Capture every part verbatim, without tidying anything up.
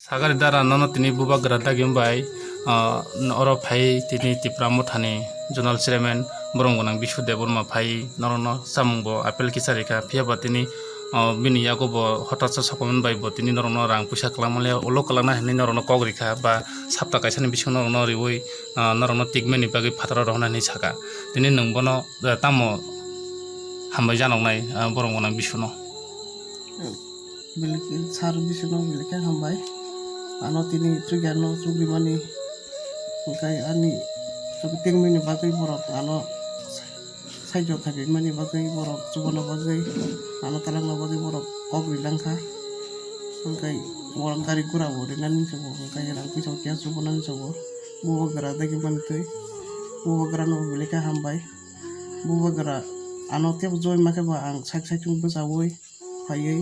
Sagari dara nono tini bubagra dagi bai, ah, oro phai tini Tipra Mothani Zonal Chairman borom gwnang Bisu Debbarma phai norokno samung bo apel kisa rikha, phiya ba tini, ah, bini yago bo hotat sa sokomon bai bo tini norokno rang puisa kwlangma le ulo kwlangna hinwi norokno kok rikha ba sapta kaisani bisingo norokno riwi, ah, norokno treatment ni bagwi phataro rohornani saka. Tini nwng bono, ah, tamo hambai janoknai, ah, borom gwnang Bisuno? Belai khe sir Bisuno belai khe hambai. Ano tini chukya no chukrimani, hwnkhe ani tengmani bagwi borok ano saijo khaibimani bagwi, borok chubana bagwi, ano talangna bagwi borok kok ri langkha. Hwnkhe borok gari gura bo rinani hinwi sago, hwnkhe rang puisa bo keha chubana hinwi sago. Bubagra dagi manwi twi, bubagra no belai khe hambai. Bubagra ano tebo join ma khe bo ang sak sak chung bwchaui phaiwi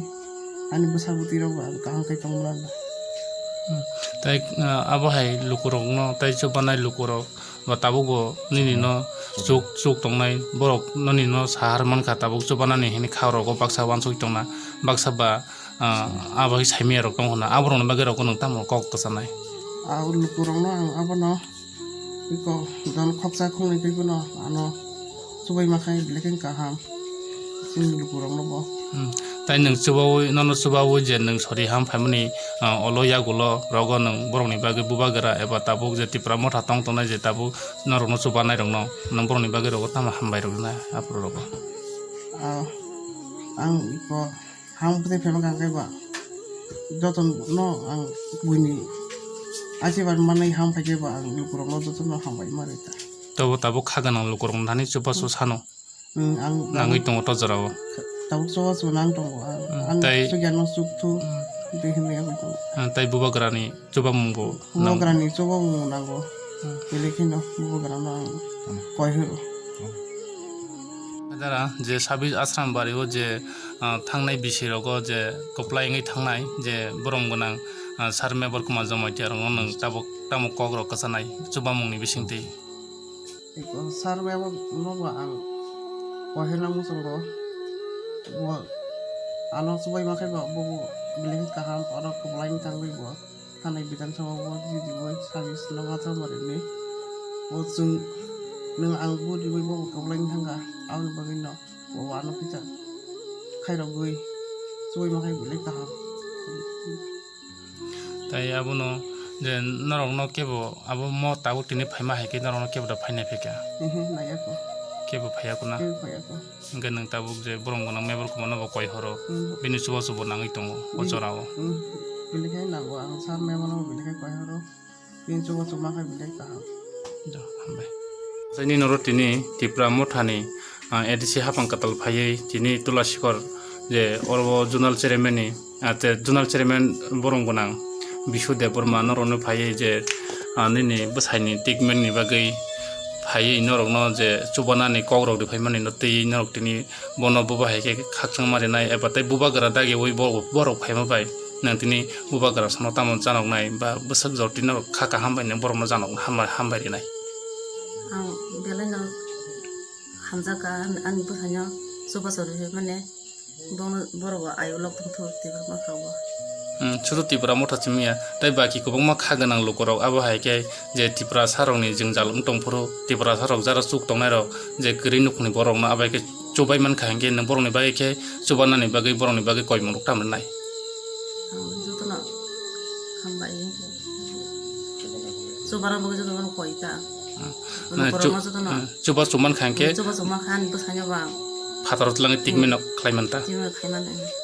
ani bwsa bwtwi rok bo ang kaham khe tongmani. Hmm. Tai, ah, abo hai lukurokno, tai chubanai lukurok ba tabuk bo nini no chuk, chuk tongnai borok nini no sahar mankha, tabuk chubanani hini kha rok baksa uansuk tongna, baksa ba, ah, abo hai saimaya rok tong hwnna, aborokni bagwi rok nwng tamo kok kwchanai? Ah, lukurokno ang abono iko don khoksa khoknwi tei bono ano chubaima khai belai khe kaham chini lukurokno bo. Hmm. Tai nwng chubaui, nono chubaui je nwng sori ham phaimani, ah, olo yagulo rogo nwng borokni bagwi bubagra eba tabuk je Tipra Motha tong tongnai je tabuk norokno chubanai rokno nwng borokni bagwi rogo tamo hambai rwknai aphuru rogo? Ah, ang iko Ham bwtwi phaima kha khe ba jotono ang buini achibar manwi ham phaikhe ba ang lukurokno jotono hambai ma rwkha. Tobo tabuk kha gwnang lukurokno thani chubachu sano. Hmm, ang nangwi tongo to jorao. Tabuk chubachu nang tongo ang. Hmm, ang tai chukya no chuk thu, hmm, tei hinwi wngwi tongo. Hmm, tai bubagrani chubamung bo nang-, bubagrani chubamung nango. Hmm. Belai kheno bubagrano ang, hmm, koi horo. Hmm. Dara je sabis ashram bari o je, ah, thangnai bisi rogo je kwplai wngwi thangnai je borom gwnang, ah, Sir Mebar Kumar Jamatia rokno nwng tabuk tamo kok rok kwchanai chubamung ni bisingtwi? Eko Sir Mebar no bo ang koi heno muchungo, bo ano chubaima khe bo, bo belai kaham oro kwplai wngwi thangwi bo. Thanai Bidhan Sabha o ridiwi service no ma tamo rini. O chwng nwng ang bo riwi bo kwplai wng thangkha, aboni bagwi no bo ano kisa khairogwi chubaima khai belai kaham. Tai abono je norokno kebo abo mo tabuk tini phaima hai khe norokno kebo da phainai phaikha? Ehe, naiya kho. Kebo phaiya kho na? Kebo phaiya kho. Hwnkhe nwng tabuk je borom gwnang Mebar Kumar no bo koi horo, hmm, bini chubachu bo nangwi tongo o jorao. Hmm. Bini khe nango ang Sir Mebar no bini khe koi horo, bini chubachu ma khe bini kaham. Da, hambai. Nini noro tini Tipra Mothani, ah, A D C hapang kwtal phaiwi tini Tula Sikhor je oro Zonal Chairman ni, ah, te Zonal Chairman borom gwnang Bisu Debbarma norokno phaiwi je, ah, nini bwsaini treatment ni bagwi phaiwi norokno je chubanani kok rok rwphaimani no twiwi norok tini bono buba hai khe khakchangma rinai eba tei bubagra dagiui bo-, borok phaima bai nang tini bubagra sano tamo janoknai ba bwswk jotino kha kaham bai nang borokno janok hambai, hambai rinai. Ang belai no hamjakha, ani bwsaino chubachu rwphaimani. Bono borok bo ayuk lok tongthok Tipra Motha o. Hmm, sudu Tipra Motha simi ya, tei baki kwbangma kha gwnang lukurok abo hai khe je Tiprasa rokni jwngjal wng tongphuru, Tiprasa rok jara chuk tongnai rok je kwrwi nukhungni borokno abo hai khe chubai mankha hinkhe nwng borokni bagwi khe chubanani bagwi borokni bagwi koimung rok tamo rwnai? Ang jotono hambai. Chubana bagwi joto bono koi ta. Hmm. Bono na, borok chu-, no joto no. Hmm, chuba chuman kha hinkhe. Hmm, chuba chuma kha ni bwskango ba. Phataro twlangwi, hmm, treatment no khlai man ta. Treatment khlai man, hmm.